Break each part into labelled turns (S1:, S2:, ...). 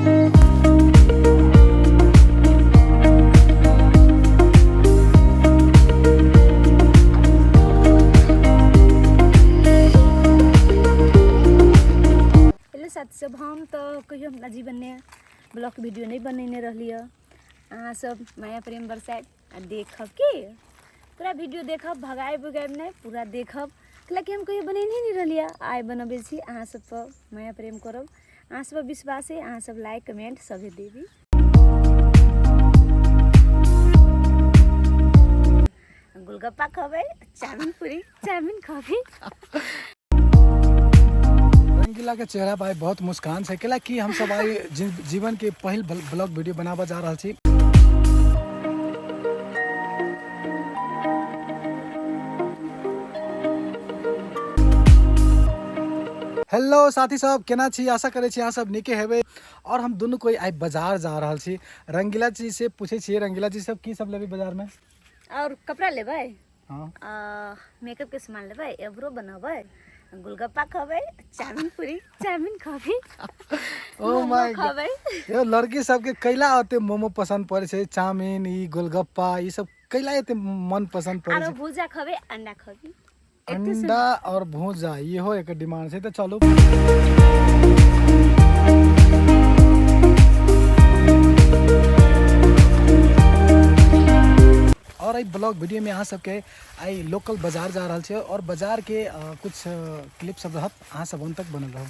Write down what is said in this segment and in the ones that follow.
S1: Hello साथी सब, हम तऽ कहियो अपना जीवनमे ब्लॉग वीडियो नहि बनेने रहली हँ। अहाँ सब माया प्रेम बरसायब आ देखब की पूरा वीडियो देखब, भगायब उगायब नहि, पूरा देखब। कैलाकि हम कहियो बनेने नहि रहली हँ, आइ बनबै छी। अहाँ सब पर माया प्रेम करब, अहाँ सब पर विश्वास है, अहाँ सब लाइक कमेंट सभे देबी। गोलगप्पा खबै, चाउमिन पूरी चाउमिन खबै।
S2: रंगीला के चेहरा पर बहुत मुस्कान छै, कैला कि हम सब आइ जीवन के पहिल ब्लॉग वीडियो बनाबऽ जा रहल छी। हेलो साथी सब, केना छी? आशा करै छी अहाँ सब नीके हेबै। और हम दुनू कोई आइ बाजार जा रहल छी। रंगीला जी से पूछै छियै, रंगीला जी सब की सब लेबै बाजार में?
S1: और कपड़ा लेबै।
S2: हाँ।
S1: मेकअप के सामान लेबै, एब्रो बनबै, गोलगप्पा खबै, चाउमिन पूरी चाउमिन खबै।
S2: ओ my God,
S1: खबै।
S2: यो लड़की सबके कैला ओते मोमो पसंद पड़ै छै, चाउमिन, ई गोलगप्पा, ई सब कैला एते मन पसंद पड़ै
S1: आरो
S2: छै?
S1: भुजा खबै, अंडा खबै।
S2: अंडा और भुजा इहो एक डिमांड छै। तऽ चलू। और एहि ब्लॉग वीडियो में अहाँ सबके आइ लोकल बाजार जा रहल छै और बाजार के कुछ क्लिप सब रहत, अहाँ सब अंत तक बनल रहू।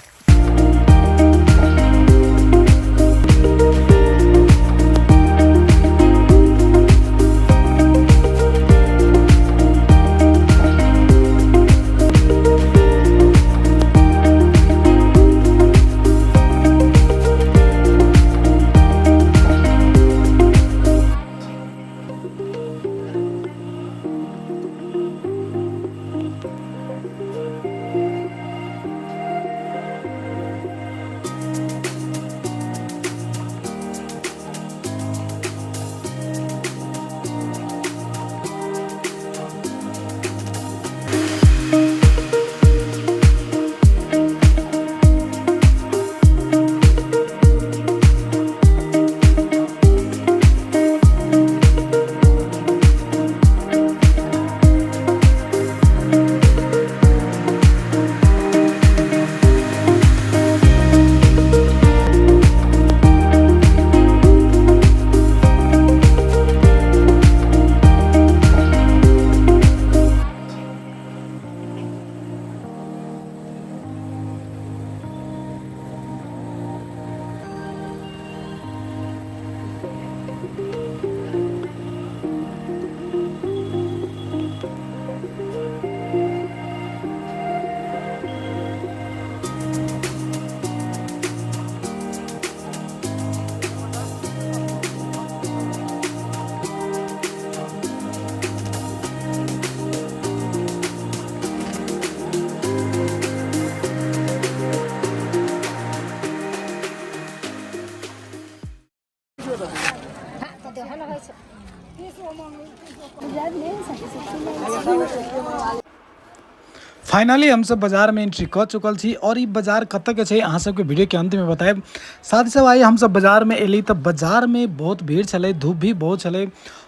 S2: फाइनली हम सब बाजार में एंट्री कऽ चुकल छी और ई बाजार कतऽ के छै अहाँ सबके वीडियो के अंत में बतायब। साथ ही सब आइ हम सब बाजार में एली तऽ बाजार में बहुत भीड़ छलै, धूप भी बहुत छलै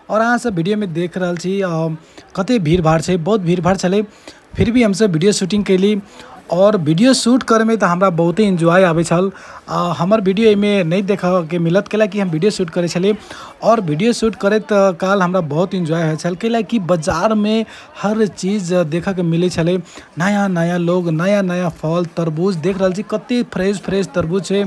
S2: और अहाँ सब वीडियो में देख रहल छी कते भीड़ भाड़ छै, बहुत भीड़ भाड़ छलै। फिर भी हमसब वीडियो शूटिंग कैली और वीडियो शूट करैमे तऽ हमरा बहुते एन्जॉय आबै छल। हमर वीडियो एहिमे नहि देखऽके मिलत, कैलाकि हम वीडियो शूट करै छलियै और वीडियो शूट करैत काल हमरा बहुत एन्जॉय होइ छल, कैलाकि बाजारमे हर चीज देखऽके मिलै छलै। नया नया लोग, नया नया फल, तरबूज देख रहल छी कते फ्रेश फ्रेश तरबूज छै।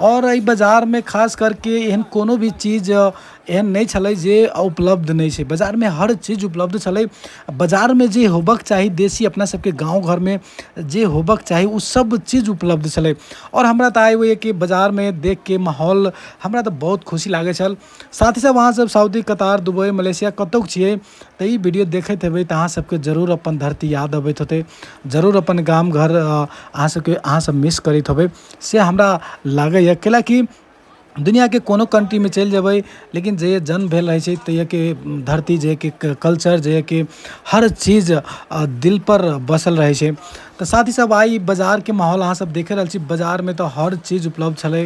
S2: और एहि बाजारमे खास करके एहन कोनो भी चीज एहन नहि छलै जे उपलब्ध नहि छै, बाजारमे हर चीज उपलब्ध छलै। बाजारमे जे होबक चाही, देशी अपना सबके गाँव घरमे जे होबक चाही ओ सब चीज उपलब्ध छलै। और हमरा तऽ आइ होइए कि बाजारमे देखके माहौल हमरा तऽ बहुत खुशी लागै छल। साथ ही साथ अहाँ सब सऊदी, कतार, दुबई, मलेशिया कतहु छियै तऽ ई वीडियो देखैत हेबै तऽ अहाँ सबके जरूर अपन धरती याद अबैत होतै, जरूर अपन गाम घर अहाँ सबके अहाँ सब मिस करैत होबै, से हमरा लागैए। कैलाकि दुनिआके कोनो कंट्रीमे चलि जेबै, लेकिन जहिया जन्म भेल रहै छै तहियाके धरती, जहियाके कल्चर, जहियाके हर चीज दिलपर बसल रहै छै। तऽ साथ ही सब आइ बाजारके माहौल अहाँ सब देखे रहल छी। बाजारमे तऽ हर चीज उपलब्ध छलै,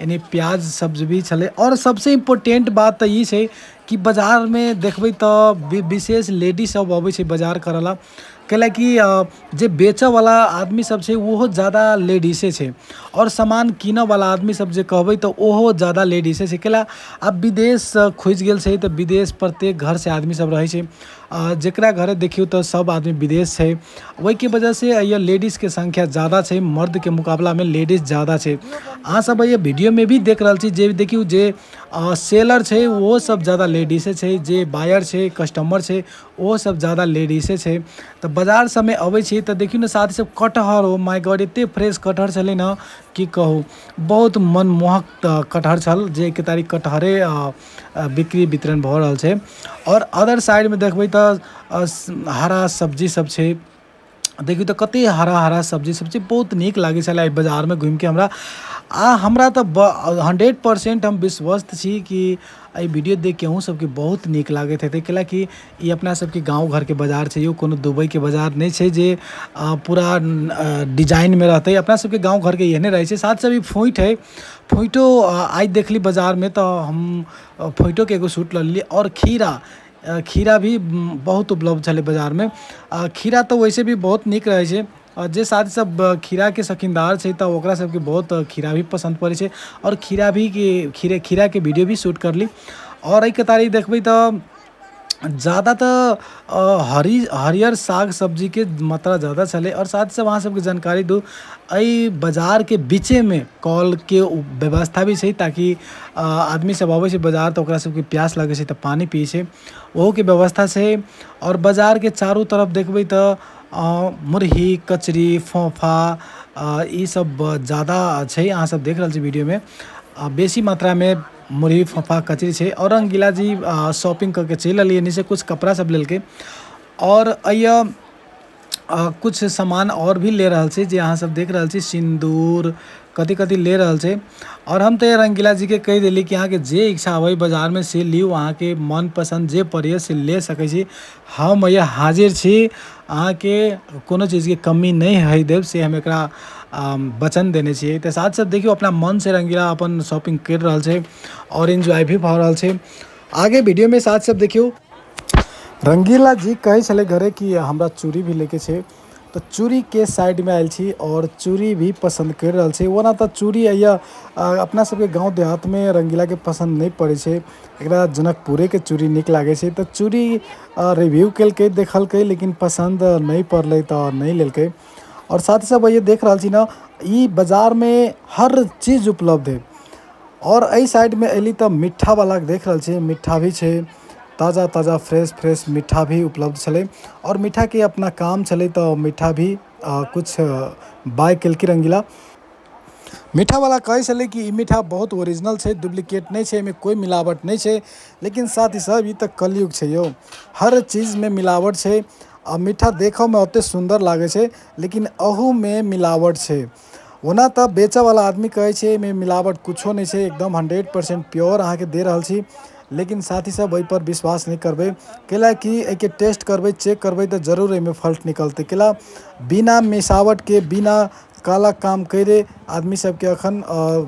S2: यानी प्याज सब्जी भी छलै। आओर सबसँ इम्पोर्टेंट बात तऽ ई छै कि बाजारमे देखबै तऽ विशेष लेडीज सब अबै छै बाजार करऽ ला, कैलाकि जे बेचऽवला आदमी सब छै ओहो ज्यादा लेडीजे छै, आओर सामान कीनऽवला आदमी सब जे कहबै तऽ ओहो ज्यादा लेडीजे छै। कैला आब विदेश खुजि गेल छै तऽ विदेश प्रत्येक घरसँ आदमी सब रहै छै, जकरा घरे देखियौ तऽ सब आदमी विदेश छै। ओहिके वजहसँ एहिया लेडीजके संख्या ज्यादा छै, मर्दके मुकाबलामे लेडीज ज्यादा छै। अहाँ सब एहि वीडियोमे भी देख रहल छी जे देखियौ जे सेलर छै ओहो सब ज्यादा लेडीजे छै, जे बायर छै कस्टमर छै ओहो सब ज्यादा लेडीजे छै। तऽ बाजार सबमे अबै छी तऽ देखियौ ने साथ सब कटहर, ओ my God, एते फ्रेश कटहर छलै ने की कहू, बहुत मनमोहक कटहर छल, जे के तारीख कटहरे बिक्री वितरण भऽ रहल छै। आओर अदर साइडमे देखबै तऽ हरा सब्जी सब छै, देखियौ तऽ कते हरा हरा सब्जी सब छै, बहुत नीक लागै छलै एहि बाजारमे घुमिके हमरा। आ हमरा तऽ 100% हम विश्वस्त छी कि एहि वीडियो देख के अहूँ सबके बहुत नीक लागैत हेतै, कैलाकि ई अपना सबके गाँव घरके बाजार छै, यौ कोनो दुबईके बाजार नहि छै जे पूरा डिजाइनमे रहतै। अपना सबके गाँव घरके एहने रहै छै। साथ सब ई फुइट है, फुइटो आइ देखली बाजारमे तऽ हम फुइटोके एगो सूट लऽ लेली। आओर खीरा, खीरा भी बहुत उपलब्ध छलै बाजारमे। खीरा तऽ वैसे भी बहुत नीक रहै छै, जे साथ सब खीराके शौकीनदार छै तऽ ओकरा सबके बहुत खीरा भी पसन्द पड़ै छै, आओर खीरा भी के खीराके वीडियो भी शूट करली। आओर एहिके तारीख देखबै तऽ ज्यादा तऽ हरियर साग सब्जीके मात्रा ज्यादा छलै। आओर साथ सब अहाँ सबके जानकारी दू, एहि बाजारके बीचेमे कलके व्यवस्था भी छै, ताकि आदमी सब अबै छै बाजार तऽ ओकरा सबके प्यास लगै छै तऽ पानि पियै छै, ओहोके व्यवस्था छै। आओर बाजारके चारू तरफ देखबै तऽ मुरही, कचरी, फोफा ई सब ज्यादा छै। अहाँ सब देख रहल छी वीडियोमे बेसी मात्रामे मुरही, फोफा, कचरी छै। और रंगीला जी शॉपिंग करके चलि एलियै, एन्ने से कुछ कपड़ा सब लेलकै, और एहिया कुछ सामान और भी ले रहल छै, जे अहाँ सब देख रहल छी, सिन्दूर कथी कथी ले रहल छै। और हम तऽ रंगीला जी के कहि देली कि अहाँके जे इच्छा होय बाजारमे से लिउ, अहाँके मन पसन्द जे पड़ैए से ले सकै छी, हम एहिया हाजिर छी, अहाँके कोनो चीजके कमी नहि होइ देब, से हम एकरा वचन देने छियै। तऽ साथ साथ देखियौ अपना मन से रंगीला अपन शॉपिंग करि रहल छै और एन्जॉय भी भऽ रहल छै। आगे वीडियोमे साथ सब देखियौ रंगीला जी कहै छलै घरे कि हमरा चूड़ी भी लेके छै, तऽ चूड़ीके साइडमे आयल छी और चूड़ी भी पसन्द करि रहल छै। ओना तऽ चूड़ी अइया अपना सबके गाँव देहातमे रंगीलाके पसन्द नहि पड़ै छै, एकरा जनकपुरेके चूड़ी नीक लागै छै। तऽ चूड़ी रिव्यू केलकै, देखलकै, लेकिन पसन्द नहि पड़लै तऽ नहि लेलकै। और साथ ही सब ये देख रहल छी ने, ई बाजारमे हर चीज उपलब्ध है। और एहि साइडमे एली तऽ मिठ्ठावला देख रहल छी, मिठ्ठा भी छै, ताजा ताजा फ्रेश फ्रेश मिठ्ठा भी उपलब्ध छलै। और मिठ्ठाके अपना काम छलै तऽ मिठ्ठा भी कुछ बाय केलकै रंगीला। मीठावला कहै छलै कि ई मीठा बहुत ओरिजिनल छै, डुप्लीकेट नहि छै, एहिमे कोइ मिलावट नहि छै। लेकिन साथ ही साथ ई तऽ कलयुग छै यौ, हर चीजमे मिलावट छै। आ मीठा देखऽमे ओते सुन्दर लागै छै, लेकिन अहूमे मिलावट छै। ओना तऽ बेचऽवला आदमी कहै छै एहिमे मिलावट कुछो नहि छै, एकदम 100% प्योर अहाँके दे रहल छी। लेकिन साथ ही सब एहिपर विश्वास नहि करबै, कैलाकि एहिके टेस्ट करबै, चेक करबै तऽ जरूर एहिमे फॉल्ट निकलतै। कैला बिना मिलावटके, बिना काला काम करे आदमी सबके अखन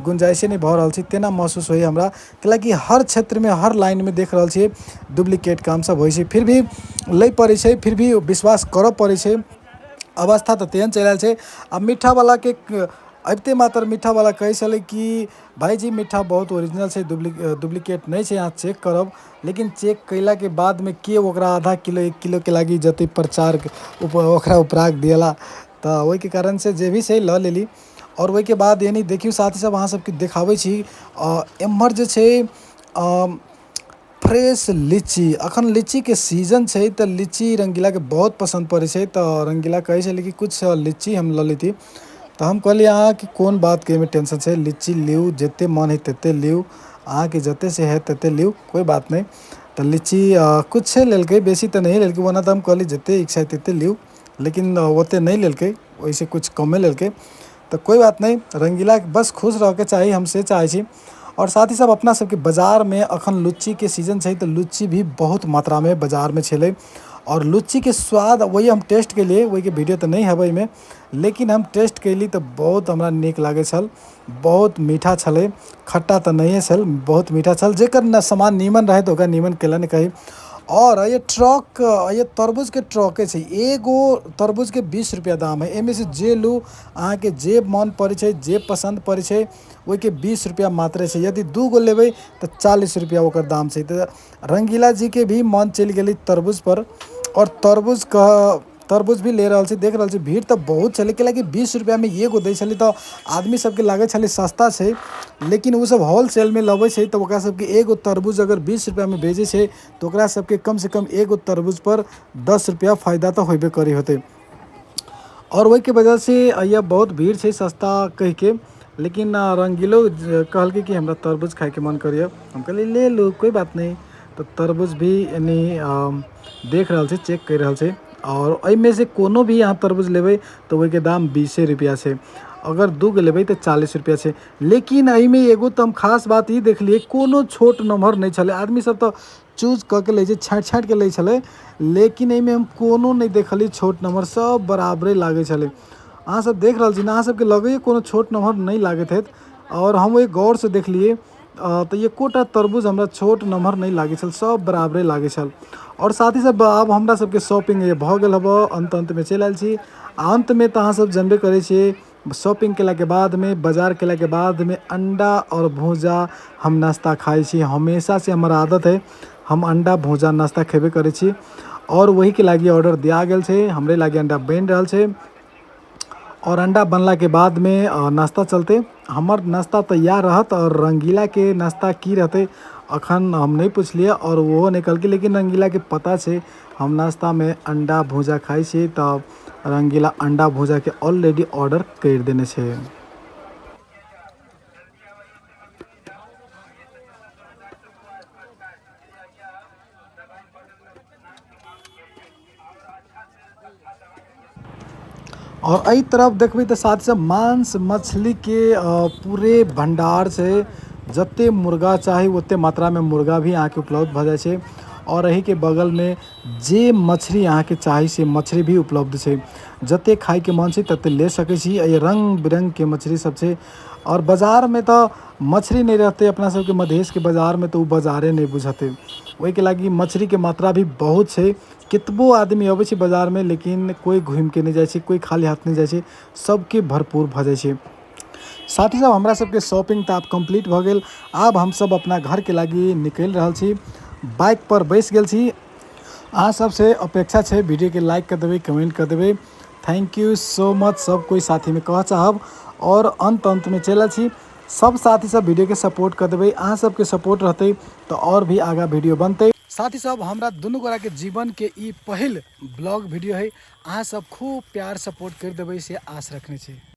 S2: गुंजाइशे नहि भऽ रहल छै, तेना महसूस होइए हमरा। कैलाकि हर क्षेत्रमे, हर लाइनमे देख रहल छियै डुप्लीकेट काम सब होइ छै, फिर भी लै पड़ै छै, फिर भी विश्वास करऽ पड़ै छै। अवस्था तऽ तेहन चलि आयल छै। आ मीठावलाके अबिते मात्र मीठावला कहै छलै कि भाइजी मीठा बहुत ओरिजिनल छै, डुप्लीकेट नहि छै, अहाँ चेक करब। लेकिन चेक कयलाके बादमे के ओकरा आधा किलो 1 किलोके लागि जते प्रचार ओकरा उपराग दियला, तऽ ओहिके कारणसँ जे भी छै लऽ लेली। और ओहिके बाद यानी देखियौ साथी सब, अहाँ सबके देखाबै छी एम्हर जे छै फ्रेश लीची। अखन लीचीके सीजन छै तऽ लीची रंगीलाके बहुत पसन्द पड़ै छै। तऽ रंगीला कहै छलै कि कुछ लीची हम लऽ लेती, तऽ हम कहलियै अहाँके कोन बातके एहिमे टेंशन छै, लीची लिउ, जते मन हइ तते लिउ, अहाँके जते से हइ तते लिउ, कोइ बात नहि। तऽ लीची कुछ लेलकै, बेसी तऽ नहि लेलकै, ओना तऽ हम कहली जते इच्छा हइ तते लिउ, लेकिन ओते नहि लेलकै, ओहिसँ कुछ कमे लेलकै। तऽ कोइ बात नहि, रंगीला बस खुश रहऽके चाही, हम से चाहै छी। और साथ ही सब अपना सबके बाजारमे अखन लुच्चीके सीजन छै, तऽ लुच्ची भी बहुत मात्रामे बाजारमे छलै। और लुच्चीके स्वाद वही हम टेस्ट केलियै, ओहिके वीडियो तऽ नहि हेबै एहिमे, लेकिन हम टेस्ट केली तऽ बहुत हमरा नीक लागै छल। बहुत मीठा छलै, खट्टा तऽ नहिए छल, बहुत मीठा छल। जेकर न सामान नीमन रहै तऽ ओकरा नीमन केला नहि कही। और ये ट्रक, ये तरबूजके ट्रके छै, एगो तरबूजके 20 रुपया दाम है। एहिमे से जे लू अहाँके जे मन पड़ै छै, जे पसन्द पड़ै छै, ओहिके 20 रुपया मात्रे छै। यदि 2 गो लेबै तऽ 40 रुपया ओकर दाम छै। तऽ रंगीला जीके भी मन चलि गेलै तरबूज पर, और तरबूज भी ले रहल छै। देख रहल छी भीड़ तऽ बहुत छलै, कैलाकि 20 रुपयामे एगो दै छलै तऽ आदमी सबके लागै छलै सस्ता छै, लेकिन ओ सब होलसेलमे लबै छै तऽ ओकरा सबके एगो तरबूज अगर 20 रुपयामे बेचै छै तऽ ओकरा सबके कम से कम एगो तरबूज पर 10 रुपया फायदा तऽ होबे करी होतै। और ओहिके वजह से यह बहुत भीड़ छै सस्ता कहिके, लेकिन रंगीलो कहलकै कि हमरा तरबूज खाइके मन करैए। हम कहलियै ले लू, कोई बात नहीं। तऽ तरबूज भी एनी देख रहल छै, चेक करि रहल छै। और एहिमे से कोनो भी अहाँ तरबूज लेबै तऽ ओहिके दाम 20 रुपया छै, अगर 2 गो लेबै तऽ 40 रुपया छै। लेकिन एहिमे एगो तऽ हम खास बात ई देखलियै, कोनो छोट नम्हर नहि छलै। आदमी सब तऽ चूज कऽ के लै छै, छाँटि छाँटि के लै छलै, लेकिन एहिमे हम कोनो नहि देखलियै छोट नम्हर, सब बराबरे लागै छलै। अहाँ सब देख रहल छी ने, अहाँ सबके लगैए कोनो छोट नम्हर नहि लागैत हैत। और हम ओहि गौरसँ देखलियै तऽ एकोटा तरबूज हमरा छोट नम्हर नहि लागै छल, सब बराबरे लागै छल। और साथ ही सब आब हमरा सबके शॉपिंग भऽ गेल हब, अन्त अन्तमे चलि आयल छी। आ अन्तमे तऽ अहाँ सब जनबे करै छियै, शॉपिंग केलाके बादमे, बाजार केलाके बादमे अंडा और भूजा हम नाश्ता खाइ छी। हमेशा से हमर आदत है, हम अंडा भूजा नाश्ता खेबे करै छी। और वहीके लागि ऑर्डर दिया गेल छै, हमरे लागि अंडा बनि रहल छै। और अंडा बनलाके बादमे नाश्ता चलतै। हमर नाश्ता तैयार रहत और रंगीलाके नाश्ता की रहतै अखन हम नहि पुछलियै और ओहो नहि कहलकै, लेकिन रंगीलाके पता छै हम नाश्तामे अंडा भूजा खाइ छी, तऽ रंगीला अंडा भूजाके ऑलरेडी ऑर्डर करि देने छै। और एहि तरफ देखबै तऽ साथ साथ मांस मछलीके पूरे भंडार छै, जते मुर्गा चाही ओते मात्रामे मुर्गा भी अहाँके उपलब्ध भऽ जाइ छै। और एहिके बगलमे जे मछली अहाँके चाही से मछली भी उपलब्ध छै, जते खाइके मन छै तते ले सकै छी। एहि रंग बिरंगके मछली सब छै। और बाजारमे तऽ मछली नहि रहतै अपना सबके मधेशके बाजारमे तऽ ओ बाजारे नहि बुझतै। ओहिके लागि मछलीके मात्रा भी बहुत छै, कतबो आदमी अबै छै बाजारमे लेकिन कोइ घुमिके नहि जाइ छै, कोइ खाली हाथ नहि जाइ छै, सबके भरपूर भऽ जाइ छै। साथ ही साथ हमरा सबके शॉपिंग तऽ आब कम्प्लीट भऽ गेल। आब हमसब अपना घरके लागि निकलि रहल छी, बाइक पर बैस गेल छी। अहाँ सबसे अपेक्षा छै वीडियोके लाइक कर देबै, कमेंट कर देबै। Thank you so much सब कोइ साथीमे कह चाहब। और अंत अन्तमे चलि आयल छी, सब साथी सब वीडियोके सपोर्ट कर देबै। अहाँ सबके सपोर्ट रहतै तऽ और भी आगाँ वीडियो बनतै। साथी सब हमरा दुनू गोटाके जीवनके ई पहिल ब्लॉग वीडियो है, अहाँ सब खूब प्यार सपोर्ट कर देबै से आश रखने छी।